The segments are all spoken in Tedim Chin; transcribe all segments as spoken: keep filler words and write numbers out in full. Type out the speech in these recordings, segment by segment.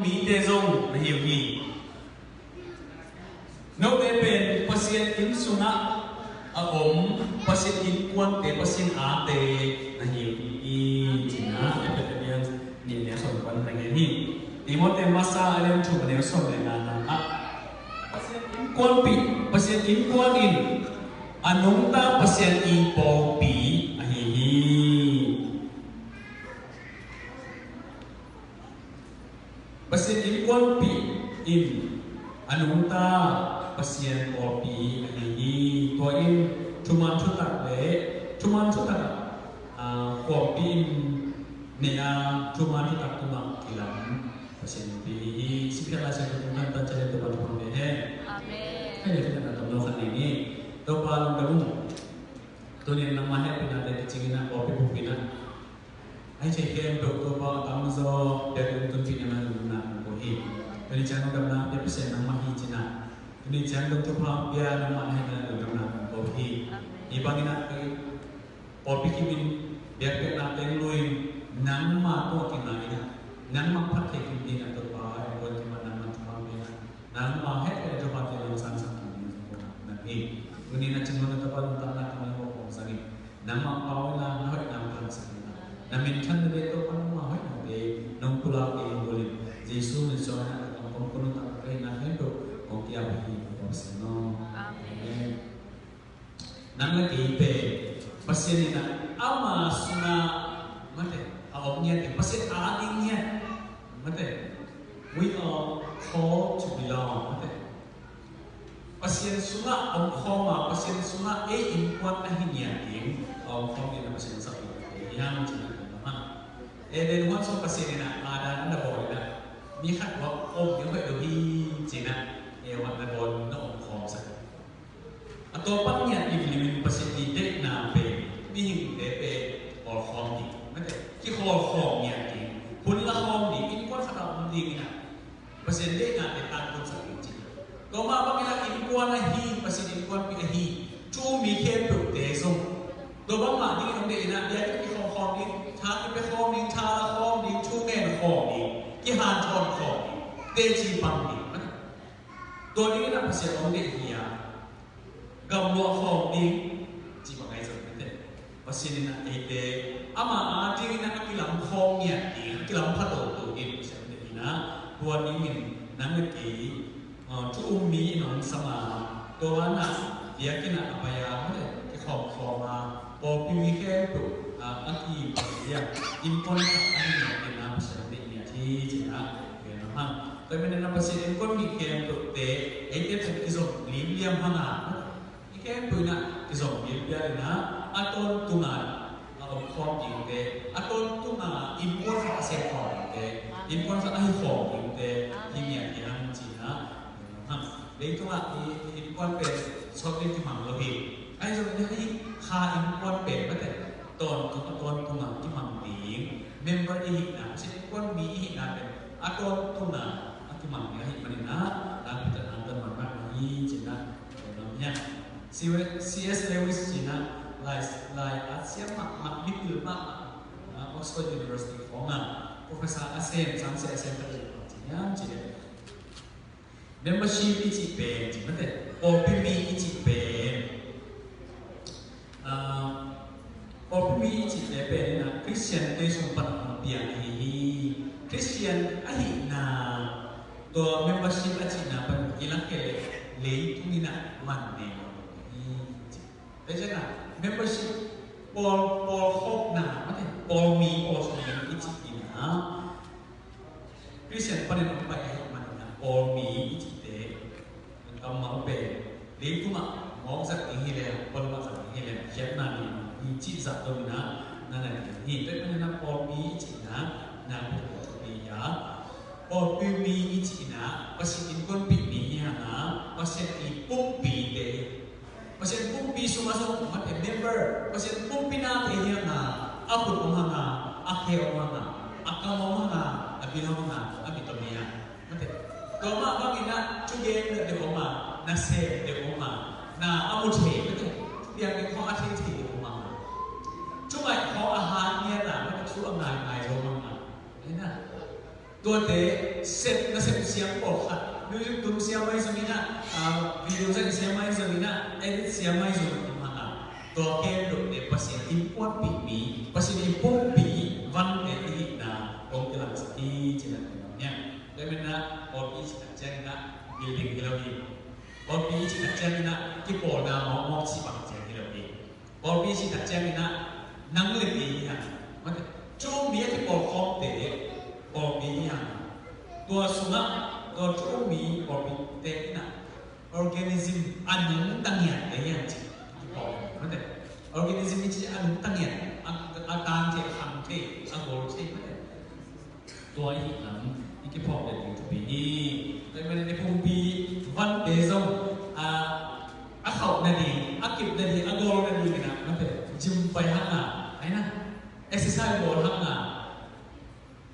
mite zong na hi uh hi. Note pen Pasian inn sungah a om Pasian innkuante, Pasian aate na hi uh hi. Cina Efesa lian nih, a neu sawm pan na gen hi. Timote masa a lian thum, a neu sawm le nga na ah, Pasian innkuanpih, Pasian innkuan in a nungta Pasian i pawlpi ahi hi. Pasian innkuanpih in a nungta Pasian pawlpi ahi hi. Tua in thuman thutak le thuman thutak, ah, pawlpi in ne a, thuman thutak tungah kilam Pasian innpi ahi hi. Sipian Lai Siangtho tung kan tan chalen tua pan thuman ve hen. Amen. Hei le thuman na tam lo khat ni ni. Topa lungdam ung. Tunin nangmah hehpihna le kicingin a pawlpi pumpi na Ai, thei khempeuh Topa a tamzaw biakinn tunpihna lungdamna kong ko hi. Tuni ciang lungdamna pia Pasian nangmah hi cina. Tuni ciang dong thupha pia nangmah na hihna lungdamna kong ko hi. Amen. Hi bangin ah pawlpi kimin biakpiakna teng luin nangmah tawh kinga in ah nangmah phat thei kim ding ah Topa, en kuan kim ah nangmah thupha pia in ah Nangmah hehpihna thupha pia lo sang sang kim ding sang nang hi. Tuni na cingnuan na Topa nuntakna tang lo kong sang in. Nangmah pau in la na hoihna tang sang in la. Na minthan na dei Topa nangmah hoihnate nong pulak kei lo bulin. Jesu min suang in la ka kam kong kunu tak ka hihna khempeuh kong kiap hi Topa Pasian aw. Amen. Amen. Nang le kei pen Pasian in ah ama sungah mate a om ngiat in, Pasian a ding ngiat mate. We are called to belong mate. Pasian sungah om khawm a, Pasian sungah ei innkuan ahi ngiat ding a om khawm ding na Pasian sak ding te hiam cina kan lam hang. Eden huan sung Pasian in ah Adam na bawl in ah mi khat tua om ding hoih lo hi cina Eva na bawl na om khawm sak. A tua pan ngiat limlimin Pasian i deihna pen mihingte pen hawlkhawm ding mate, kikhawlkhawm ngiat ding, hun la khawm ding, innkuan khat a om ding in ah Pasian deihnate tangtunsak ding ci. Tua mah bangin ah innkuan ahi, Pasian innkuanpih ahi thu mi khempeuhte zong tua bangmah dingin hong deih in ah biakinn kikhawm khawm ding, tha kipia khawm ding, tha la khawm ding, thu ngen khawm ding, kihanthawn khawm ding, teci pang ding mate. Tua dingin ah Pasian hong deih hi a, gamluah khawm ding cih bang ahi zong mate. Pasian in ah eite ama a dingin ah a kilam khawm ngiat ding, a kilam pha toto ding Pasian hong deih hi a, tua dingin nang le kei, uh, thu um mi in hong sam a, tua banah biakinn ah a pai a mate, kikhawm khawm a, pawlpi mi khempeuh, uh, a ki, ya, innkuan khat ahi ngiat ding na Pasian hong deih ngiat hi cih a, gen hang. Tua ahih manin a Pasian innkuan mi khempeuhte eite pen kizom limliam hang a, i khempeuh in ah kizom limliam in ah a tawntung a, a om khawm dingte, a tawntung a innkuan khat a sem khawm dingte, innkuan khat a hi khawm dingte hi ngiat hi hang ci-in ah, hang. Leitungah i innkuan pen sawt ding kimang lo hi. Ahi zongin hih kha innkuan pen mate tawntung, a tawntung a kimang ding member i hihna, Pasian innkuan mi i hihna pen a tawntung a, a kimang ding ahih manin ah, nakpi takin a tawntung mahmah hi ci-in ah, tua lam hiam. C S Lewis ci-in ah, lai, lai a siam mahmah, mipil mahmah, ah, Oxford University khawng ah professor a sem, sangsia a sem khat in bang ci hiam cih leh, membership i cih pen, cih mate, pawlpi mi i cih pen, ah, pawlpi mi i cihte pen in ah Khristiante sung pan hong piang ahi hi. Khristian ahihna, tua membership a cihna pan kilakhia leh leitung in ah man nei lo hi. Tua ciangin ah membership, pawl, pawlkhawmna mate, pawlmi, pawlkhawmmi i cih in ah Khristian panin hong pai ahih manin ah pawlmi i cihte, kammal pen leitungah mawk zat ding hi leh, pawlmawk zat ding hi leh, khiatna ding hi cih zah dongin ah na na ding hi. Tua ahih manin ah pawlmi i cihna na pawlmi hi a, pawlpi mi i cihna Pasian innkuanpih mi hi hang a, Pasian i pumpite, Pasian pumpi sungah zong mate member, Pasian pumpi nate hi hang a, a khut om hang a, a khe om hang a, a kam om hang a, a bil om hang a, a mit om hi a. Mate, tua mah bangin ah thugen deuh om a, nasem deuh om a, na a mu thei mate, thupiang ding khawng a thei thei deuh om hang a, thungaih khawng a han ngiat a, mate, thu a ngai ngai zo hang a. Ahi na, tuate Sep na sep siam pawlkhat, music tum siam mai zong in ah, video zang siam mai zong in ah, edit siam mai zong in ah, tua khempeuh te Pasian innkuanpih mi, Pasian ii pumpi vante i hihna hong kilangsak hi ci-in ah ka gen hi. Tua ahih manin ah pawlpi i cih tak ciangin ah building hi lo hi. Pawlpi i cih tak ciangin ah kipawlna mawkmawk cih bang ciang hi lo hi. Pawlpi i cih tak ciangin ah nang le kei hi hang. Mate, thu um mi a kipawlkhawmte pawlpi hi hang. Tua sungah tua thu um mi pawlpite in ah organism a nungta ngiatte hi hang ci kipawl hi. Mate, organism i cih a nungta ngiat, a, a tang thei, a khang thei, a gol thei, mate. Tua i hih lam i kiphawk den ding thupi hi. Tua ahih manin i pumpi vante zong, a, a khauh nading, a kip nading, a gol nading in ah, mate, gym pai hang a, ai na, exercise bawl hang a.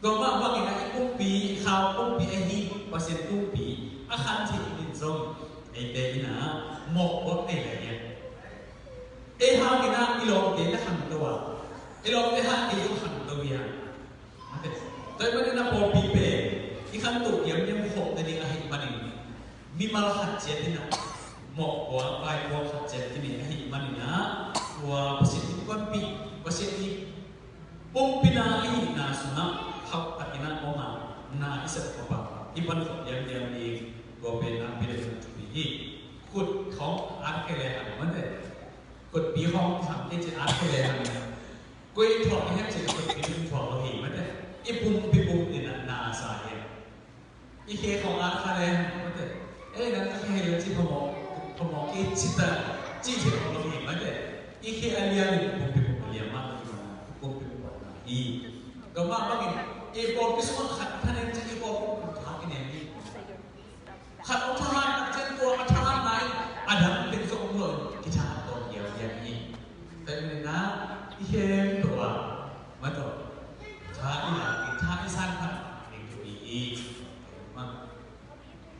Tua mah bangin ah i pumpi, i khau pumpi ahi Pasian pumpi a khan theih in zong eite in ah mawhpuak nei lai hi. Ei hangin ah i lawmte na khangto a, i lawmte hang ei zong khangto hi a. Tua ahih manin ah pawlpi pen i khanto diamdiam khop nading ahih manin mimal khat ciat in ah mawhpuak, vaikuak khat ciat kinei ahih manin ah tua Pasian innkuanpih, Pasian ii pumpina i hihna sungah khauh takin ah om a, na i sep khop a, i pan khop diamdiam ding, tua pen nakpi takin thupi hi. Khut khawng at kei le hang, mate. Khutpi khawng thang kei ci at kei le hang. Koi thuak i hiam cih leh khutpi in thuak lo hi, mate. I pumpi pumpi in ah na sa hi. I khe khawng at kha le, mate. Ei, nang ka khe hi lo ci phamawh, phamawh kei ci ta, ci thei lo hi, mate. I khe a liam in pumpi pumpi a liam mah lo hi, pumpi pumpi na hi. Tua mah bangin i pawlpi sungah khat thanem ci, i pawlpi pumpi tha kinem hi. Khat hong thahat nak ciang tua a thahatna in a dang pen zong om lo in kithahat tawm diamdiam hi. Tua ahih manin ah i khempeuh ah, mate, tha i lak ding, tha i san khat ding thupi hi. Mah,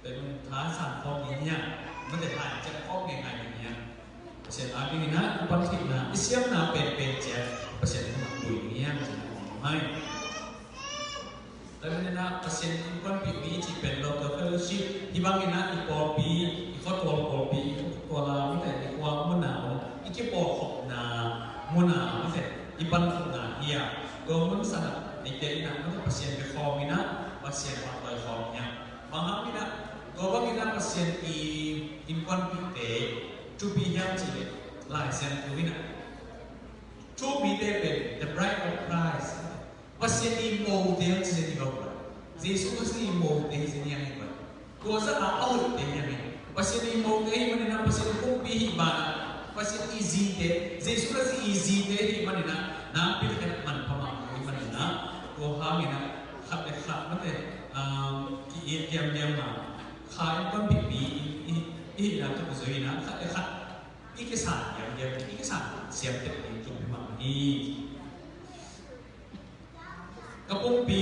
tua ahih manin tha san khawm ding hi hang, mate, tha i ciang khawm ngeingai ding hi hang. Pasian a dingin ah i pan theihna, i siamna penpen ciat Pasian in hong pui ding hi hang ci-in ah hong hi. Tua ahih manin ah Pasian innkuanpih mi i cih pen local fellowship, hih bangin ah i pawlpi, i khuatual pawlpi, i khuatual a, mate, i khua mun a om, i kipawlkhopna mun a, mate, i pankhopna hi a, tua mun sangah eite in ah, mate, Pasian bia khawm in ah, Pasian mah tawi khawm hi a. Bang hang in ah, tua bangin ah Pasian ii innkuanpihte thupi hiam cih leh Lai Siangtho in ah, thu um mite pen the bride of Christ, Pasian ii mote hong ci zen hi lo. Jesu Khazih ii mote hi zen hi hang hi lo. Tua zah a a hoihte hi hang hi. Pasian ii mote ahih manin ah Pasian ii pumpi ahih banah, Pasian ii zite, Jesu Khazih ii zite ahih manin ah nakpi takin ah manpha mahmah ahih manin ah, tua hangin ah khat le khat, mate, um, ki-it diamdiam a, kha innkuanpihpi i, i, i hihna tawh kizui in ah khat le khat i kisan diamdiam, i kisan siam tek ding thupi mahmah hi. Ka pumpi,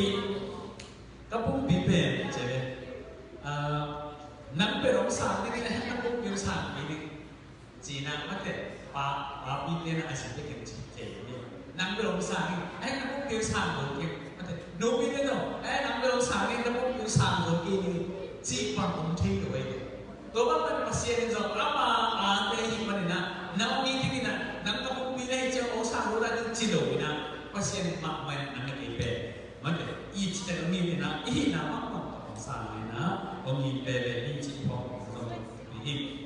ka pumpi pen, ci ve. Ah, nang bel hong sang ding, ka pumpi hong sang ding. Ci-in ah, mate, pa, papite na a zi bek in ci thei hi. Nang bel hong sang ding, ai, ka pumpi hong sang ding, mate. Nupite zong, ai, nang bel hong sang ding, ka pumpi hong sang ding, ci bang om thei lo hi. Tua bang mah Pasian in zong ama ate ahih manin ah, nang hong it ding in ah, nang ka pumpi na hi ciang hong sang lo lai ding ci lo in ah, Pasian mahmah in nang le kei pen, mate, i cihte hong it in ah, i hihna mahmah tawh hong sang in ah, hong it veve hi cih phawk zong hi.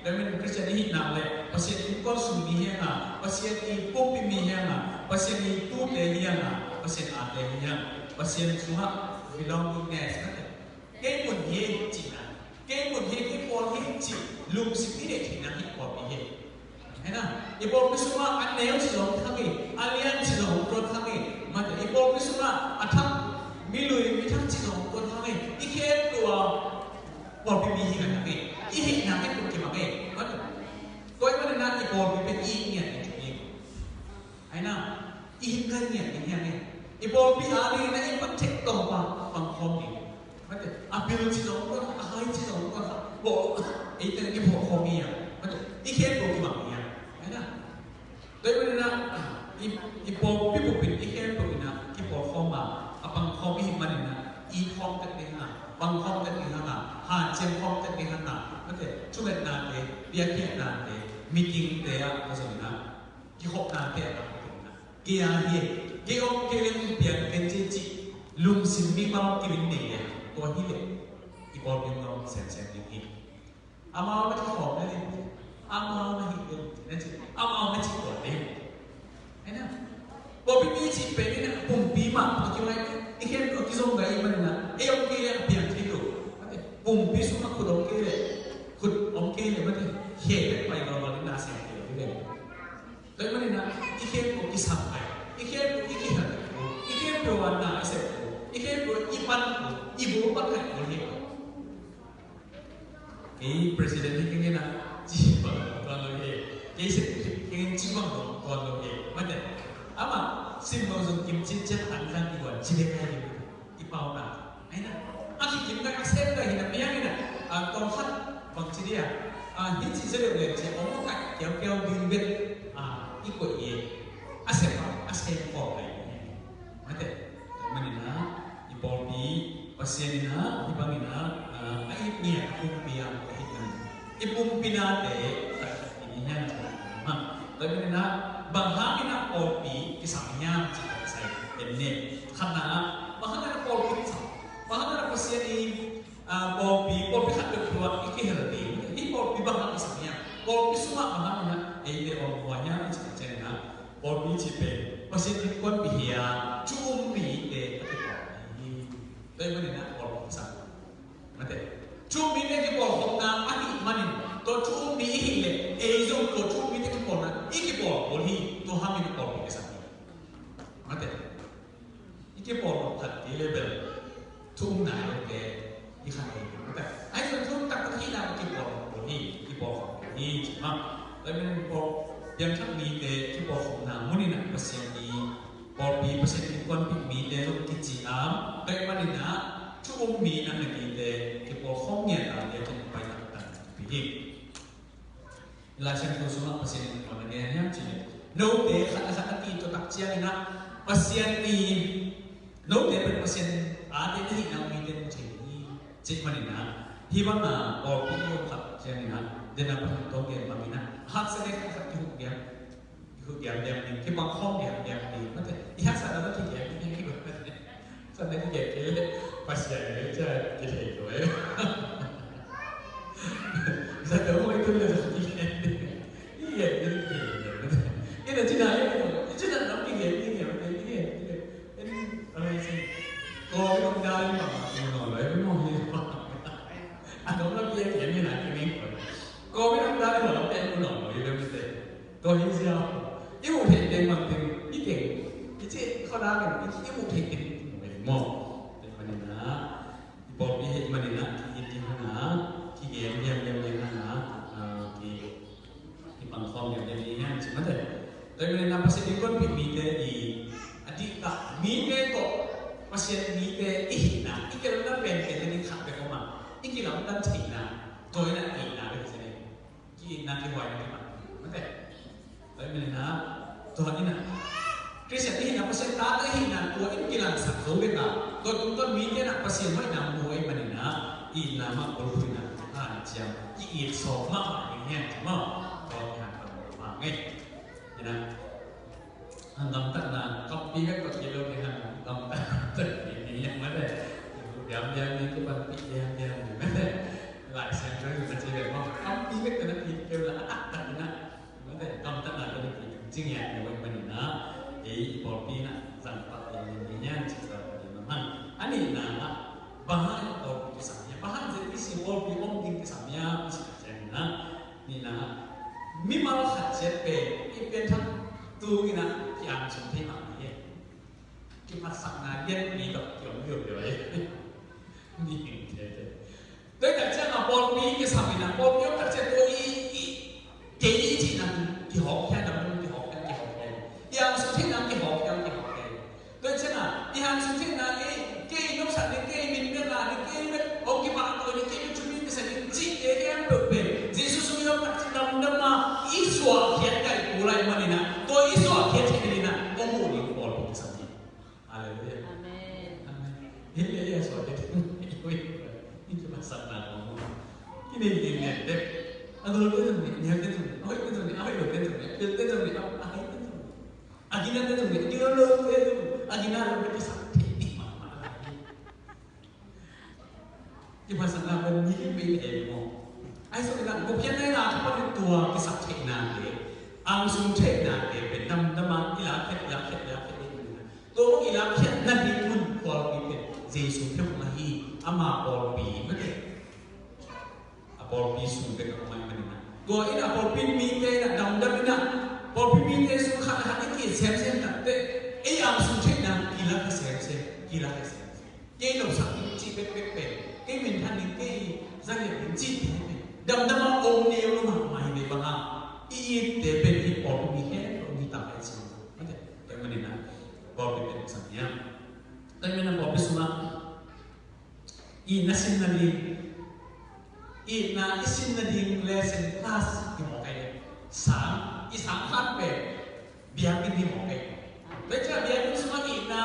Tua ahih manin Khristian i hihna le Pasian innkuan sung mi hi hang a, Pasian ii pumpi mi hi hang a, Pasian ii tute hi hang a, Pasian ate hi hang, Pasian sungah belongingness, mate. Kei mun hi ei cihna, kei mun hi ei, kei pawl hi ei cih lungsim i neih theihna hi pawlpi hi ei. Hi na, i pawlpi sungah a neu cih zong hong kha hi, a lian cih zong hong kha hi. Mate, i pawlpi sungah a thak, mi lui mi thak cih zong hong kha hi. I khempeuh pawlpi mi hi ngiat hi. I hihna khempeuh kimang hi. Mate, tua ahih manin ah i pawlpi pen i ngiat hi. Ahi na, i hih ngiat ding hi hang e. I pawlpi a dingin a i pan thei tawm a pang khawm ding. Mate, a bil ci zong kua, a hai ci zong kua, bawl, eite i bawl khawm hi a. Mate, i khempeuh kibang hi a. Ahi na, tua ahih manin ah, i, i pawlpi bup in i khempeuh in ah kibawl khawm a, a pang khawm i hih manin ah, i khawm tek ding a, pang khawmtek ding hang a, hanciam khawmtek ding hang a, mate, thungetnate, piakkhiatnate, meetingte ah ka zong in a, kikhopnate ah ka zong in a, kei a hi, kei om kei leng piang ken ci cih lungsim mimal kim in nei leh, tua hi leh i pawlpi om semsem ding hi. Amau na kikhawm lel in, amau na hih lel in, na ci, amau na ci tua lel in. Ahi na, pawlpi mi cih pen in a pumpi mah a kimaite, i khempeuh a kizom gai i hih manin a, ei om kei leh a piang thei lo. Mate, pumpi sungah khut om kei leh, khut om kei leh mate, khe bek pai galgal in na sem kei lo hi leh. Tua ahih manin a, i khempeuh kisam gai, i khempeuh i kihel, i khempeuh a na i sep, i khempeuh i pan, i bu pan gai kul hi. Kei president hi keng in a, ci bang tuan lo hi. Kei secretary hi keng in ci bang tuan lo hi. Mate, amah sim lo zong kim cin ciat tang zang i guan ci dek hi. I pau na. Ahi na, a kikim gai, a sem gai hi na piang in a, a, tawm khat bang ci dia, a, hi ci zia leu leng ci a, ong ong gai kiau kiau ding bet, a, i koih hi. A sem a, a sem kawk gai hi. Mate, tua ahih manin a, i pawlpi, Pasian in a, hih bangin a, a, a it ngiat a pumpi a, a it ngiat. I pumpi nate, i ni hian cih a, ha. Tua ahih manin a, bang hangin a pawlpi kisam hiam cih ka kisai, en ne. Khatna, bang hangin a pawlpi kisam. Bang hangin a Pasian i, a, pawlpi, pawlpi khat peuh tua i kihel ding. Hih pawlpi bang hang kisam hiam. Pawlpi sungah bang hangin a, eite om hua hiam cih ka ciangin a, pawlpi cih pen Pasian innkuanpih hi a, thu um mite a kipawl hi. Tua ahih manin a pawlpi kisam. Mate. Thu um mite kipawlkhopna ahih manin, tua thu um mi i hih leh, ei zong tua thu um mite kipawlna i kipawl kul hi, tua hangin a pawlpi kisam hi. Mate. I kipawl nop khat kei leh bel thu um nai lo te i khan ei. Mate. Ahi zong thu um taktak hihna i kipawl nop kul hi, kipawl khop kul hi, ci mah. Tua ahih manin pawl, piangthak mite kipawlkhopna mun in a Pasian i pawlpi, Pasian innkuanpih mite zong kici a, tua ahih manin a thu um mi na hi mite kipawlkhop ngiat a, tua pen pai taktak pi hi. Lai Siangtho sungah Pasian in bang na gen hiam cih leh, note khat le khat a kiit tua tak ciangin a, Pasian i, note pen Pasian a te na hihna mite mu thei hi, cih manin a, hih bang a pawlpi i om khat ciangin a, den a Pasian tawh gen bangin a, haksa le khat khat kihuk diam. Kihuk diamdiam ding, kipangkhawm diamdiam ding. Mate, i haksatna tawh kigen ding, kigen ding. Haksatna kigen kei leh, Pasian in leh cia kithei lo e. Zato hong i tun leh zato kigen ding. Kigen ding, kigen ding. Kei na cina e, i cina lam kigen ding e, kigen ding e. En, amazing. Ko i ong dal i mama, i no lo e, i mo hi. A dong la kigen ding na kigen ko. Ko i ong dal i mama, i no lo e, i mama. Tua hi ziau. I muh theih teng bang teng i teng, i cih khawng a kan i muh theih teng i mu maw? Tua ahih manin a, i pawlpi ahih manin a, ki-it ding hang a, kigen diamdiam ding hang a, a, ki, kipangkhawm diamdiam ding hang ci mate. Tua ahih manin a Pasian innkuanpih mite i a dihtah mite tawh Pasian mite i hihna, i kilamdang penpen ding khat bek om a, i kilamdang theihna, tua in a itna bek hi ci ni. Ki-itna, kihuaina kipan. Mate. Tua ahih manin a, tua in a, Khristian i hihna, Pasian tate i hihna, tua in kilangsak zo bek a, tua tungtawn mite in a Pasian hoihna mu ahih manin a, itna mah bulphuhna, hanciam, ki-it sawm mahmah ding hi hang ci maw. Tua kihan pan mahmah ngei. Hi na. Hang gamtatna, kampi bek tawh kilo ding hang, gamtatna tawh kilo ding hang mate. Diamdiam ding, kipanpih diamdiam ding mate. Lai Siangtho in na ci leh maw, kampi bek tawh na kit kei uh la, a taktak in a. Mate, gamtatna tawh na kit, ci ngiat na wet manin a. Ei, i pawlpi in a, zang pak ding ding hang, ci tawh ding mah hang. A nihna ah, bang hang pawlpi kisam hiam, bang hang ZBC pawlpi om ding kisam hiam, ci ciangin a. Nihna, mimal khat ciat pen i pianthak tung in a ki-angsung thei mah hi. Kiphatsakna lian mi tawh ki-om viauviau hi. Ni hing thei te. Tua tak ciang a pawlpi kisam in a, pawlpi om tak ciang tua i, i, kei i cihna kihawkkhia, na mun kihawkkhia, kihawkkhia. I angsung theihna kihawkkhia, kihawkkhia. Tua ciangin a, i hang sung theihna, kei, kei nopsak ding, kei min bek la ding, kei bek hong kipahtawi ding, kei bek thupi kisa ding cihte khempeuh pen Jesu sung i om tak ciang damdam a i suahkhiat kul ahih manin a, tua i suahkhiat theih ding in a hong huh ding pawlpi kisam hi. Halleluiah. Amen. Amen. Hi leh i a suahkhiat ding. Sakna kong mu. Kine kine te. A gol te zong ne, nia te zong ne, a hoi te zong ne, a hoi lo te zong ne, a pil te zong ne, a hai te zong ne. A gina te zong ne, a gina lo te zong ne, a gina lo te zong ne. Kipasak na pen mi hi pe e mo. Ai so ina, gupkhiatna ina kipan tua kisak theihna te, angsung theihna te pen damdam a i lakkhiat, i lakkhiat, i lakkhiat ding ina. Tua i lakkhiatna ding mun pawlpi pen Jesu peuhmah hi, ama pawlpi mah te. A pawlpi sung pek a om ahih manin ah, tua in a pawlpi mite in ah damdam in ah, pawlpi mite sung khat le khat i ki-it semsem tak teh, ei angsung theihna kilak hi semsem, kilak hi semsem. Kei lo sak ding cih pekpek pen, kei minthan ding, kei zaniat ding cih pekpek pen damdam a om neu lo mahmah hi ve. Bang hang, i itte pen i pawlpi mi khempeuh mi tak hi ci. Mate, tua ahih manin ah pawlpi pen sang hiam? Tua ahih manin ah pawlpi sungah itna sinna ding, itna i sinna ding lesson class hi mawk ei. Sang, i sang khat pen biakinn hi mawk ei. Tua ciang biakinn sungah itna,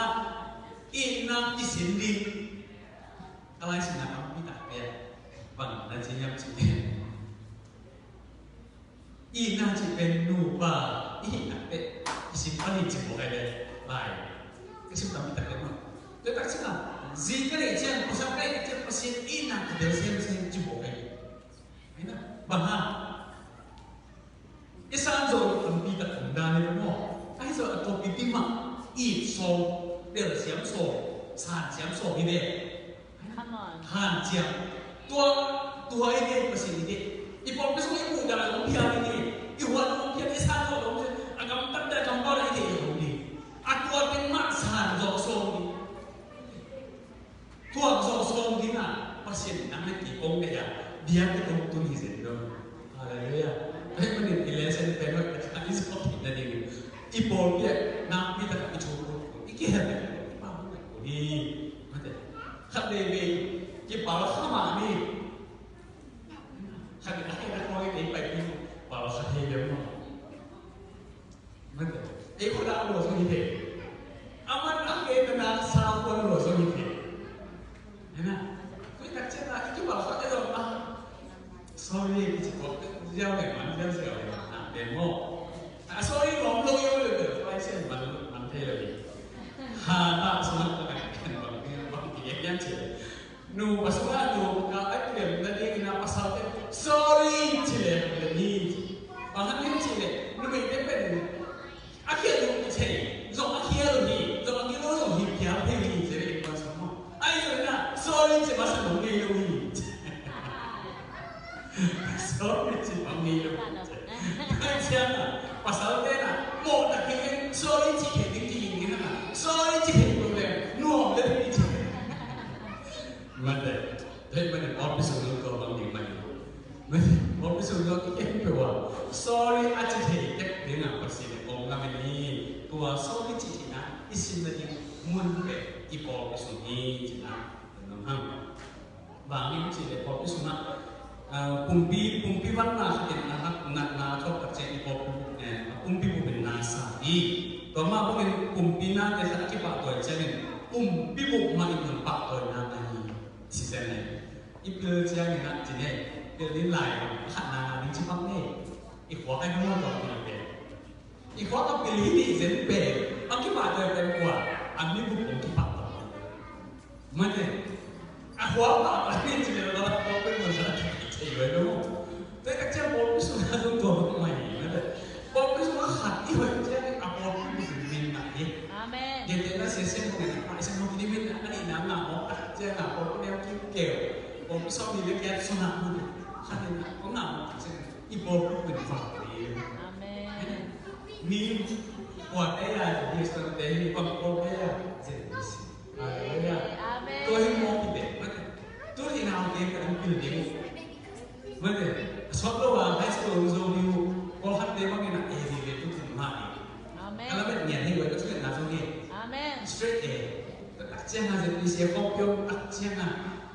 itna i sin ding. Ka lai sinna tampi tak pia bang na ci hiam cih leh, itna cih pen nupa i hih nak teh i sim pan hi ci mawk ei le lai. Ka sim tampi tak le mah. Tua tak ciang a, zi ka neih ciang, pasal ka neih ciang Pasian itna ka del semsem ci mawk ei. Bang hang, i san zawh loh tampi tak om dan hi maw. Ahi zong a tawppi mah, it sawm, del siam sawm, san siam sawm hi ve. Come on. Hanciam. Tua, tua i deih Pasian i deih. I pawlpi sung i muh dan hong phial i deih. I huat hong phial, i san zawh hong phial. A gamtat dan a kampau dan i deih hong deih. A tua teng mah san zawh sawm ding. Thuak zawh sawm ding a Pasian in nang le kei kong deih a, biakinn hong tun hi zen dong. Halleluiah. Tua ahih manin i lesson pen mah i zawh theihna ding. I pawlpi ah nakpi tak i thu, i kihel ding. I pawlpi ah i pawlpi. Mate. Khat veivei kipal kha mah ni. Khat veivei a khat a kawng i kei pai ding pal kha thei lem maw. Mate. Ei khut a lua zong hi thei. Aman a kei na na sa khut a lua zong hi thei. Hi na. Tua i tak ciang a i kipal kha thei zong a. Sorry, kici kawk ziau leh man, ziau ziau leh man, ah, den maw. Ah, sorry, lawm lo, yo, yo, yo, fai sen man, man thei lo hi. Ha, ta, sungah ta kan, kan bang, bang, bang, bang, bang, bang, bang, bang, nu, pasal a nu, ka, a, kilemna ding in a pasal te, sorry, ci leh, le ni. Bang hang hiam cih leh, numei te pen a khial lo hi thei, zong a khial lo hi, zong a gilo zong hi phial thei hi, ci leh, pasal maw. Ahi zongin a, sorry, ci masa lo ngei lo hi. Sorry, ci masa lo ngei lo hi. Ahi ciang a, pasal te na, mawhna kei in, sorry, ci khia ding ci in a, sorry, ci khia lo le, nuam le, ci. Mate, hei mate, pawlpi sung zong tua bang ding mate. Mate, pawlpi sung zong i khempeuh a sorry a ci thei tek ding a Pasian in hong lam in hi. Tua sorry ci theihna i sinna ding mun pen i pawlpi sung hi cihna. Nong hang. Bang hang hiam cih leh pawlpi sungah, ah, pumpi, pumpi vanna khat in a hak natna a thuak tak ciang i pawlpi, eh, a pumpi bup in na sa hi. Tua mah bangin pumpi nate khat a kipahtawi ciangin pumpi bup mah in hong pahtawina ahi. Ci zen ei. I pil ciangin ah ci ei. Pil ding lai bang a khatna ngah ding ci bang ei. I khuak ai bang tua pil pen. I khuak a pil hi nih zen pen. A kipahtawi pen kua. A mi bup hong kipahtawi. Mate. A khuak a pil hi nih ci zen pen. A khuak pen mun sa ci ei lo. Tua i tak ciang pawlpi sung a zong tua bang mah hi. Mate. Pawlpi sung a khat i hoih ciang a pawlpi bup in min mah hi. Amen. Gentehna siasia mah in a, siasia mah in a, a nihna ngah mawk tak ciang a pawlpi neu kim keu. Pawlpi sawm nih le giat sung a mun. Khat in a, kong ngah mawk tak ciang a, i pawlpi bup in vak hi. Amen. Mi kuate a, Jesu te hi, bang kuate a, Jesu. Halleluiah. Amen. Tua hi mawk hi bek mate. Tu hi nau te ka an pil ding. Mate. Sawt lo a high school hong zo ding uh. Pawlkhatte bangin a A V ve tu thum mah ding. Amen. Ka lamet ngiat hi, ka lametna zong hi. Amen. Straight A. Tak ciang a Z P C a kawk piong tak ciang a.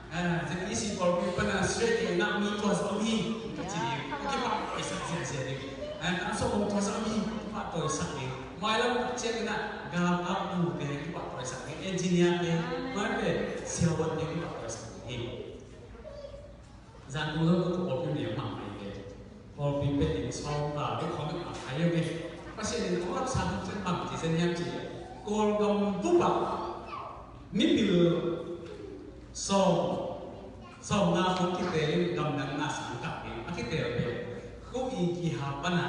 Ah, Z P C pawlpi pan a straight A ngah mi tua zong hi. Ka ci ding. Ka kipahtawisak ziahziah ding. Ah, ka sawt hong tua zong hi. Kipahtawisak ding. Mailam tak ciang in a, galkap nu te kipahtawisak ding. Engineer te, mate, siavuan te kipahtawisak ding hi. Zan tung zong tung pawlpi mi a mang mai te. Pawlpi pet in sawm ta, tung khawng a khai a ve. Pasian in kong ap sang chen bang ci zen hiam ci. Kawlgam bup ah mipil sawm, sawm nga khawng kitel in gam dang na sang kap ding a kitel ve. Ko i kihap pan a,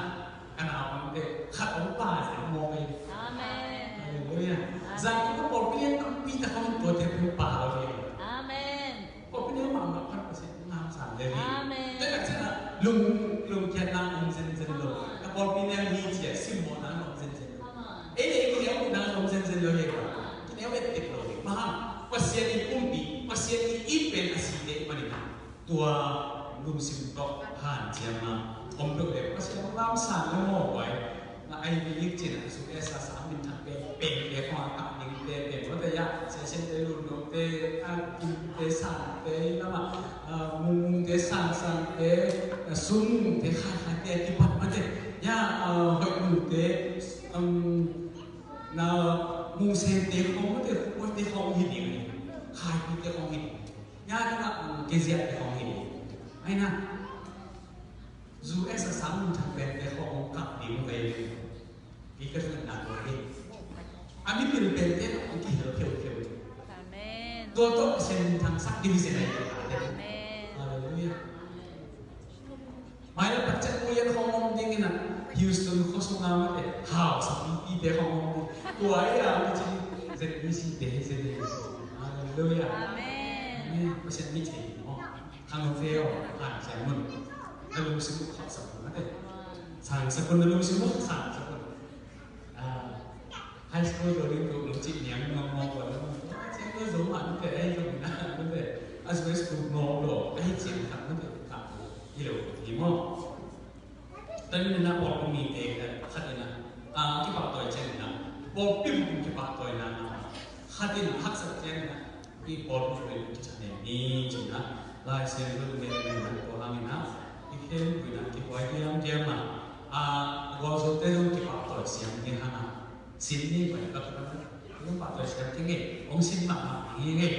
ka naupangte khat hong pa zen mawk hi. Amen. Halleluiah. Amen. Zan tung pawlpi lian tampi tak hong tua te hong pa lo hi. Amen. Pawlpi lian mahmah pan Pasian ngam sang le hi. Amen. Tua tak ciang a lung, lungkiatna om zenzen lo. Ka pawlpi lian hi ci a simmawhna om zenzen lo. Ei le ei kineu na om zenzen lo hi a. Kineu et tek lo hi. Bang hang, Pasian i pumpi, Pasian i it pen a site i manin a. Tua lungsim tawh hanciam a om peuh le Pasian ngam sang le maw guai. Na ai mi lik cin a su e sa sa min thang pen pen le khong a kah ding te pen lo te ya, sia sia te lun lo te, a kim te sang te, na ma, a, mung mung te sang sang te, a, sum mung te khai khai te kipat ma te. Ya, a, hoih mung te, um, na mung sen te khong ma te, hoih te khong hi ding. Khai pi te khong hi ding. Ya, na ma, um, ke zia te khong hi ding. Ai na. Zu e sa sa min thang pen te khong kap ding ve. Ki ka thungetna tua hi. A mipil pente a kihel kheukheu. Amen. Tua tawh Pasian min thangsak ding hi zen ahi. Amen. Halleluiah. Mai la tak ciang tua khawng om ding in a Houston khua sung a mate hausa pipite khawng om ding. Tua ahi a mi ci Z B C te hi zen ahi. Halleluiah. Amen. Amen. Pasian mi thei maw. Khang ve aw, hanciam un. Na lungsim uh khauhsak un mate. Sangsak un na lungsim uh, sangsak un. Ah, high school lo ding tu lungsim niang ngawng ngawng ko lo. High school zo man te ai zo na lo te. A zo school ngawng lo ai ciang khat mate. Khat hi lo hi maw. Tua ahih manin a pawlpi mite khat in a, a, kipahtawi ciangin a, pawlpi bup in kipahtawi na, khat in a haksa ciangin a, i pawlpi bup in kithanem hi ci-in a, Lai Siangtho in a, tua hangin a, i khempeuh in a, kihuai diamdiam a, a, gualzote zong kipahtawi siam ding hang a, sin ni pai bak bak. Hong pahtawi siam ding e, hong sin mahmah ding e.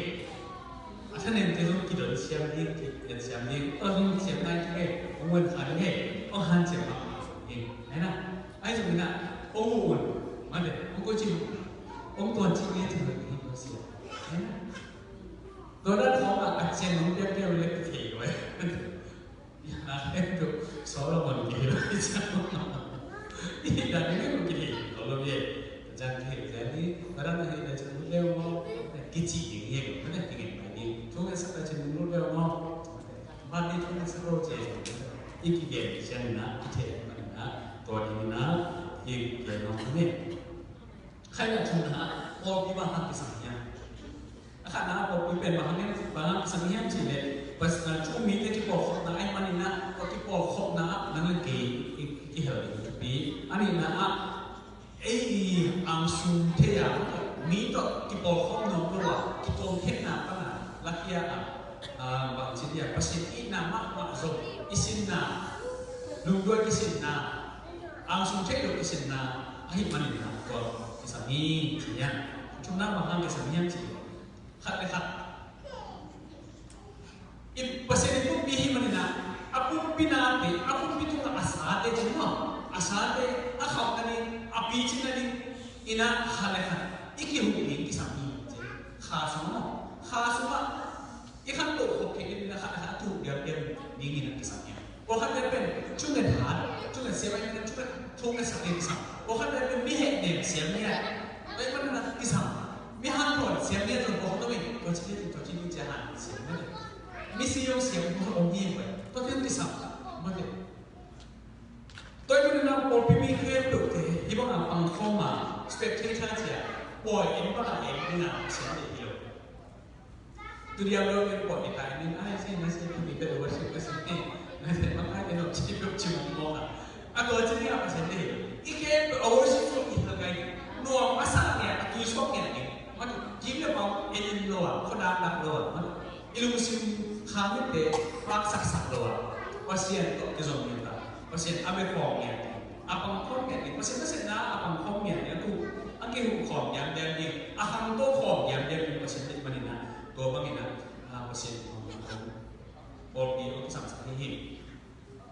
A thanemte zong kidon siam ding, kidon siam ding, hong siam nai ding e, hong wan kha ding e, hong hanciam mahmah ding e. Ahi na, ahi zongin a, hong uh un, mate, hong koih cih, hong tuan cih nge cih nge hong siam. Ahi na. Tua dan khawng a, a cian hong piak piak leh kithei lo e. Solomon kihilh hi ciang. Hi dan ding hi kihilh lo lo ye. Jan kihilh jan ni. Baran na hi dan cin lut leu maw. Kici ding ye. Mana kingen pai ding. Thu ngen sak dan cin lut leu maw. Ban ni thu ngen sak lo ce. I kigen ciang na, i te na. Tua ding na. I kigen no ne. Khai na thu na. Pawlpi bang hang kisam hiam. A khatna ah pawlpi pen bang hang, bang hang kisam hiam cih leh, pas, a, thu mite kipawlkhopna ahih manin ah, tua kipawlkhopna ah nang le kei i, i kihel ding thupi. A nihna ah, ei i angsung thei a, mi tawh kipawlkhop nuam lo a, kituam khetna pan a, lakhia a, a, bang ci dia, Pasian itna mahmah zong, i sinna, lungduai kisinna, angsung thei lo kisinna, ahih manin ah, tua kisam hi, ci hiam. Thumna bang hang kisam hiam cih leh. Khat le khat. I Pasian i pumpi hi manin ah, a pumpi nate, a pumpi tungah a sate cin maw. A sate, a khauhna ding, a picing nading, in ah khat le khat i kihuk ding kisam hi ci. Kha sungah, kha sungah, i khantoh khop kei in ah khat le khat a tuk diamdiam ding in ah kisam hi. Pawlkhatte pen, thunget hat, thunget siam ahih manin thunget, thunget sak ding kisam. Pawlkhatte pen, mi hehnem siam hi a, ahih manin a kisam. Mi hanthawn siam hi a, zong pawlkhat om in, tua ci hi a, tua ci hi a, han siam hi a. Mi si zong siam hi a, om hi a, tua pen kisam. Mate. Tua ahih manin a pawlpi mi khempeuhte, hih bang a pangkhawm a, spectator ci a, pawi en bang a en ding a, siam ding hi lo. Tudiam lo in pawh i tai ning ai si na si na mi te worship na si ni. Na te ma ai te no chi pyo chi mo mo ka. A tua ci ni a pa sen ni. I ke a worship song i ta kai. Nuam a sa ni a tui suak ni a ni. Ma tu kim le pau en en lo a. Ko dak dak lo a. Ma tu i lungsim khang ni te pak sak sak lo a. Pasian tawh kizom ni ta. Pasian a bek khawm ngiat ding, a pang khawm ngiat ding, Pasian nasepna a pang khawm ngiat ding, a kihuk khawm ngiat ding, a khangto khawm ngiat ding, Pasian deih manin ah, tua bangin ah, ah, Pasian khawm ngiat ding. Pawlpi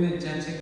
women, Gen Z